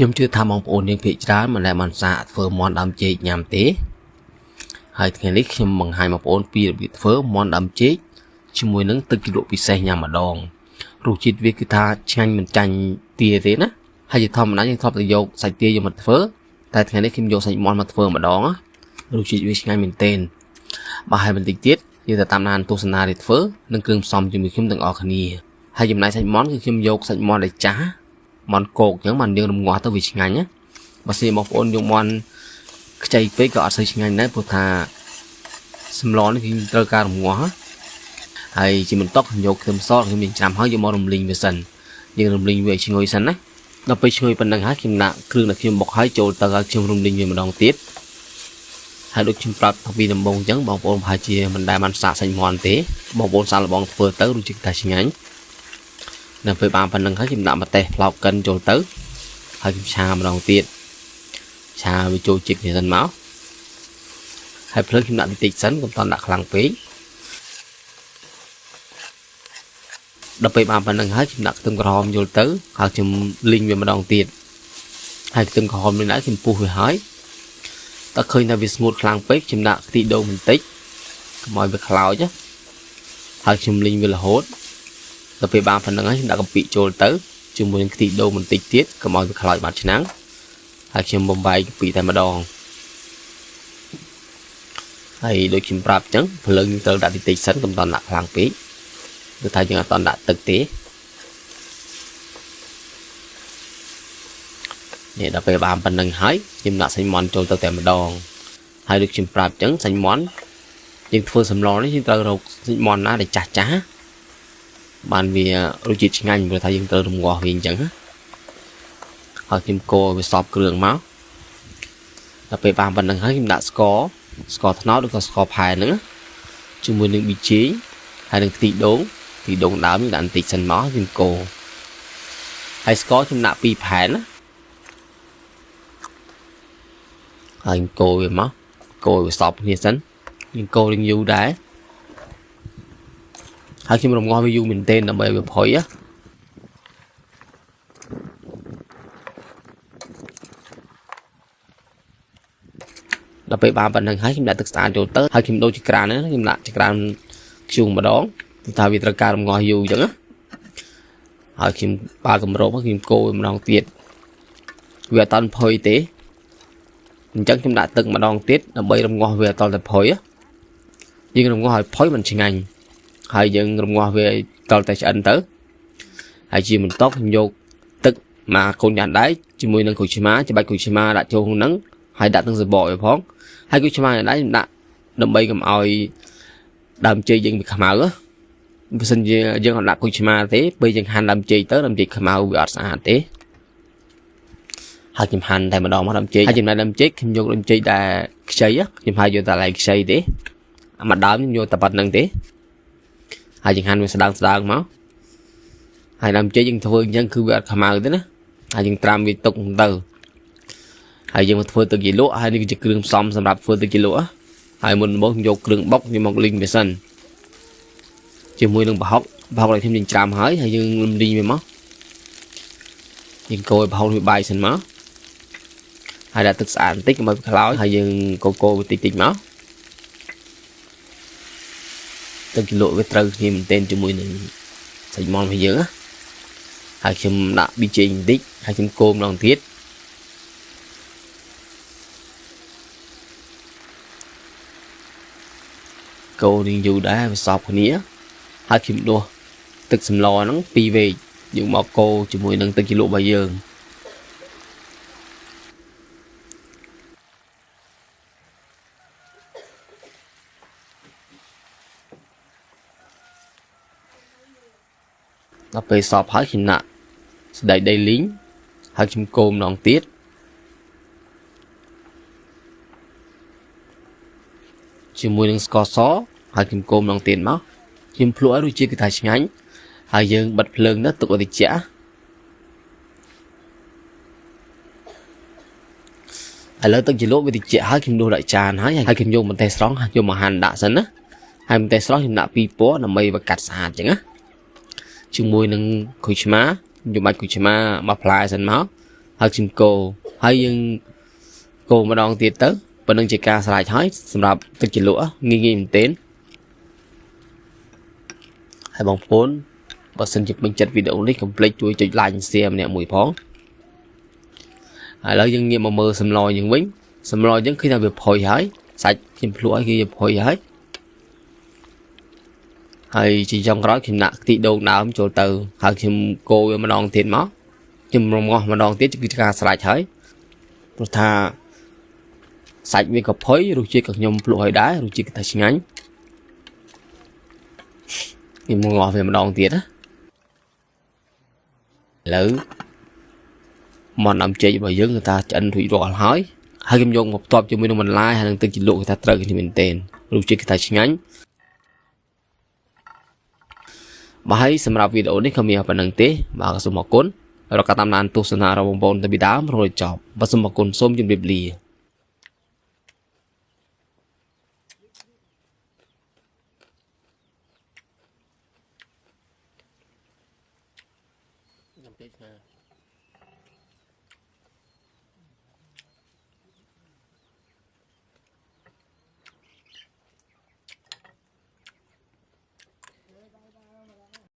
ខ្ញុំជឿថាបងប្អូនយើងភាគច្រើនមិនដែលបានសាកធ្វើមាន់ដើមចេកញ៉ាំទេហើយថ្ងៃនេះខ្ញុំបង្ហាញបងប្អូនពីរបៀបធ្វើមាន់ដើមចេកជាមួយនឹងទឹកជ្រលក់ពិសេសញ៉ាំម្ដងរសជាតិវាគឺថាឆ្ងាញ់មិនចាញ់ទាទេណាហើយជាធម្មតាយើងធ្លាប់តែយកសាច់ទាយកមកធ្វើតែថ្ងៃនេះខ្ញុំយកសាច់មាន់មកធ្វើម្ដងរសជាតិវាឆ្ងាញ់មែនទែនបាទហើយបន្តិចទៀតយើងទៅតាមដានទស្សនារីធ្វើនិងគ្រឿងផ្សំជាមួយខ្ញុំទាំងអស់គ្នាហើយចំណែកសាច់មាន់គឺខ្ញុំយកសាច់មាន់ដែលចាស់មាន់គោកអញ្ចឹងបានយើងរំងាស់ទៅវាឆ្ងាញ់ណាបើសិនបងប្អូនយកមាន់ខ្ចីពេកក៏អត់សូវឆ្ងាញ់ដែរព្រោះថាសម្លនេះគឺត្រូវការរំងាស់ហើយជាបន្ទុកខ្ញុំយកខ្ទឹមសខ្ញុំមានច្រាំហើយយកមករំលីងវាសិនយើងរំលីងវាឲ្យឈ្ងុយសិនណាដល់ពេលឈ្ងុយប៉ុណ្ណឹងហើយខ្ញុំដាក់គ្រឿងដែលខ្ញុំបុកហើយចូលទៅឲ្យខ្ញុំរំលីងវាម្ដងទៀតហើយដូចខ្ញុំប្រាប់ពីដំបូងអញ្ចឹងបងប្អូនប្រហែលជាមិនដែលបានសាកសាច់មាន់ទេបងប្អូនសាកល្បងធ្វើទៅរសជាតិតែឆ្ងាញ់នៅពេលបានប៉ុណ្ណឹងហើយខ្ញុំដាក់ម្ទេសផ្លោកកិនចូលទៅហើយខ្ញុំឆាម្ដងទៀតឆាវាចូលជាតិគ្នាសិនមកហើយភ្លើងខ្ញុំដាក់បន្តិចសិនកុំតន់ដាក់ខ្លាំងពេកដល់ពេលបានប៉ុណ្ណឹងហើយខ្ញុំដាក់ខ្ទឹមក្រហមចូលទៅហើយខ្ញុំលីងវាម្ដងទៀតហើយខ្ទឹមក្រហមនេះដែរខ្ញុំពុះវាហើយតើឃើញថាវាស្ងួតខ្លាំងពេកខ្ញុំដាក់ខ្ទិះដូងបន្តិចកុំឲ្យវាខ្លោចណាហើយខ្ញុំលីងវារហូតដល់ពេលបានប៉ុណ្ណឹងហើយខ្ញុំដាក់កាពិចូលទៅជាមួយនឹងខ្ទិះដូងបន្តិចទៀតកុំឲ្យវាខ្លោចបាត់ឆ្នាំងហើយខ្ញុំបំបែកកាពិតែម្ដងហើយដូចខ្ញុំប្រាប់អញ្ចឹងភ្លើងត្រូវដាក់បន្តិចសិនកុំតន់ដាក់ខ្លាំងពេកគឺថាយើងអត់តន់ដាក់ទឹកទេនេះដល់ពេលបានប៉ុណ្ណឹងហើយខ្ញុំដាក់សាច់មាន់ចូលទៅតែម្ដងហើយដូចខ្ញុំប្រាប់អញ្ចឹងសាច់មាន់យើងធ្វើសម្លនេះយើងត្រូវរកសាច់មាន់ណាដែលចាស់ចាស់បានវារសជាតិឆ្ងាញ់ព្រោះថាយើងត្រូវរំងាស់វាអញ្ចឹងណាហើយខ្ញុំកូរវាសប់គ្រឿងមកដល់ពេលបានប៉ុណ្ណឹងហើយខ្ញុំដាក់ស្ករស្ករត្នោតឬក៏ស្ករផែហ្នឹងជាមួយនឹងប៊ីចេងហើយនឹងខ្ទិះដូងខ្ទិះដូងដើមខ្ញុំដាក់បន្តិចសិនមកខ្ញុំកូរហើយស្ករខ្ញុំដាក់2ផែនណាហើយខ្ញុំកូរវាមកកូរវាសប់គ្នាសិនខ្ញុំកូររៀងយូរដែរហើយខ្ញុំរំងាស់វាយូរមែនទែនដើម្បីឲ្យវាផុយណាដល់ពេលបានប៉ុណ្ណឹងហើយខ្ញុំដាក់ទឹកស្អាតចូលទៅហើយខ្ញុំដូរចក្រានហ្នឹងខ្ញុំដាក់ចក្រានខ្ជុងម្ដងព្រោះថាវាត្រូវការរំងាស់យូរអញ្ចឹងណាហើយខ្ញុំបើកម្របខ្ញុំកូរវាម្ដងទៀតវាអត់តាន់ផុយទេអញ្ចឹងខ្ញុំដាក់ទឹកម្ដងទៀតដើម្បីរំងាស់វាអត់តែផុយយើងរំងាស់ឲ្យផុយមិនឆ្ងាញ់ហើយយើងរំងាស់វាតតែឆ្អិនទៅហើយជាបន្ទុកខ្ញុំយកទឹកមកកូនយ៉ានដែកជាមួយនឹងក្រូចឆ្មាច្បាច់ក្រូចឆ្មាដាក់ចូលក្នុងហ្នឹងហើយដាក់ទាំងសបកវាផងហើយក្រូចឆ្មាដែរខ្ញុំដាក់ដើម្បីកុំឲ្យដើមចេកយើងវាខ្មៅបើសិនជាយើងអត់ដាក់ក្រូចឆ្មាទេពេលយើងហាន់ដើមចេកទៅដើមចេកខ្មៅវាអត់ស្អាតទេហើយខ្ញុំហាន់តែម្ដងមកដើមចេកហើយចំណែកដើមចេកខ្ញុំយកដើមចេកដែលខ្ចីខ្ញុំហើយយកតែឡៃខ្ចីទេមួយដើមខ្ញុំយកតែប៉ុណ្្នឹងទេហើយយើងហាន់វាស្ដើងស្ដើងមកហើយដើមចេកយើងធ្វើអញ្ចឹងគឺវាអត់ខ្មៅទេណាហើយយើងត្រាំវាទុកទៅហើយយើងមកធ្វើទឹកជ្រលក់ហើយនេះគឺជាគ្រឿងផ្សំសម្រាប់ធ្វើទឹកជ្រលក់ហើយមុនមកយកគ្រឿងបុកយកមកលីងវាសិនជាមួយនឹងប្រហុកប្រហុកដែលខ្ញុំយើងច្រាំហើយហើយយើងលីងវាមកយើងកូរឲ្យប្រហុកវាបាយសិនមកហើយដាក់ទឹកស្អាតបន្តិចកុំឲ្យវាខ្លោចហើយយើងកូរវាតិចតិចមកទឹកជ្រលក់វាត្រូវគ្នាមែនទែនជាមួយនឹងសាច់មាន់របស់យើងណាហើយខ្ញុំដាក់ប៊ីចេងបន្តិចហើយខ្ញុំកូរម្ដងទៀតកូររៀងយូរដែរវាសប់គ្នាហើយខ្ញុំដួសទឹកសម្លហ្នឹង2វែកយើងមកកូរជាមួយនឹងទឹកជ្រលក់របស់យើងដល់ពេលសប់ហើយខ្ញុំដាក់សណ្តែកដីលីងហើយខ្ញុំកូរម្ដងទៀតជាមួយនឹងស្ករសហើយខ្ញុំកូរម្ដងទៀតមកខ្ញុំភ្លក់ឲ្យរសជាតិគឺថាឆ្ងាញ់ហើយយើងបិទភ្លើងទៅទុកឲ្យត្រជាក់ឥឡូវទឹកជ្រលក់វាត្រជាក់ហើយខ្ញុំដួសដាក់ចានហើយហើយខ្ញុំយកម្ទេសស្រស់យកមកហាន់ដាក់សិនណាហើយម្ទេសស្រស់ខ្ញុំដាក់ពីរពណ៌ដើម្បីវាកាត់ស្អាតអញ្ចឹងណាជាមួយនឹងក្រូចឆ្មាយកបាច់ក្រូចឆ្មាមកផ្លែសិនមក ហើយខ្ញុំកូរហើយយើងកូរម្ដងទៀតទៅប៉ុណ្្នឹងជាការស្រេចហើយសម្រាប់ទឹកជ្រលក់ងាយងាយមែនទែនហើយបងប្អូនបើសិនជាពេញចិត្តវីដេអូនេះកុំភ្លេចជួយចុច like share ម្នាក់មួយផងឥឡូវយើងងាកមកមើលសម្លយើងវិញសម្លយើងឃើញថាវាផុយហើយសាច់ខ្ញុំភ្លក់ហើយគឺវាផុយហើយហើយជាចុងក្រោយខ្ញុំដាក់ខ្ទិះដូងដើមចូលទៅហើយខ្ញុំកូរវាម្ដងទៀតមកខ្ញុំរងាស់ម្ដងទៀតគឺការស្រេចហើយព្រោះថាសាច់វាក៏ផុយរសជាតិក៏ខ្ញុំភ្លក់ហើយដែររសជាតិក៏ថាឆ្ងាញ់ខ្ញុំងាស់វាម្ដងទៀតណាឥឡូវមាន់ដើមចេករបស់យើងគឺថាឆ្អិនរួចរាល់ហើយហើយខ្ញុំយកមកផ្ទាប់ជាមួយនឹងបន្លែហើយនឹងទឹកជ្រលក់គឺថាត្រូវគ្នាមែនទែនរសជាតិគឺថាឆ្ងាញ់បាទហើយសម្រាប់វីដេអូនេះក៏មានប៉ុណ្្នឹងទេបាទសូមអរគុណរកតាមដានទស្សនារបស់បងប្អូនតាំងពីដើមរហូតចប់បាទសូមអរគុណសូមជម្រាបលាញ៉ាំពេកណា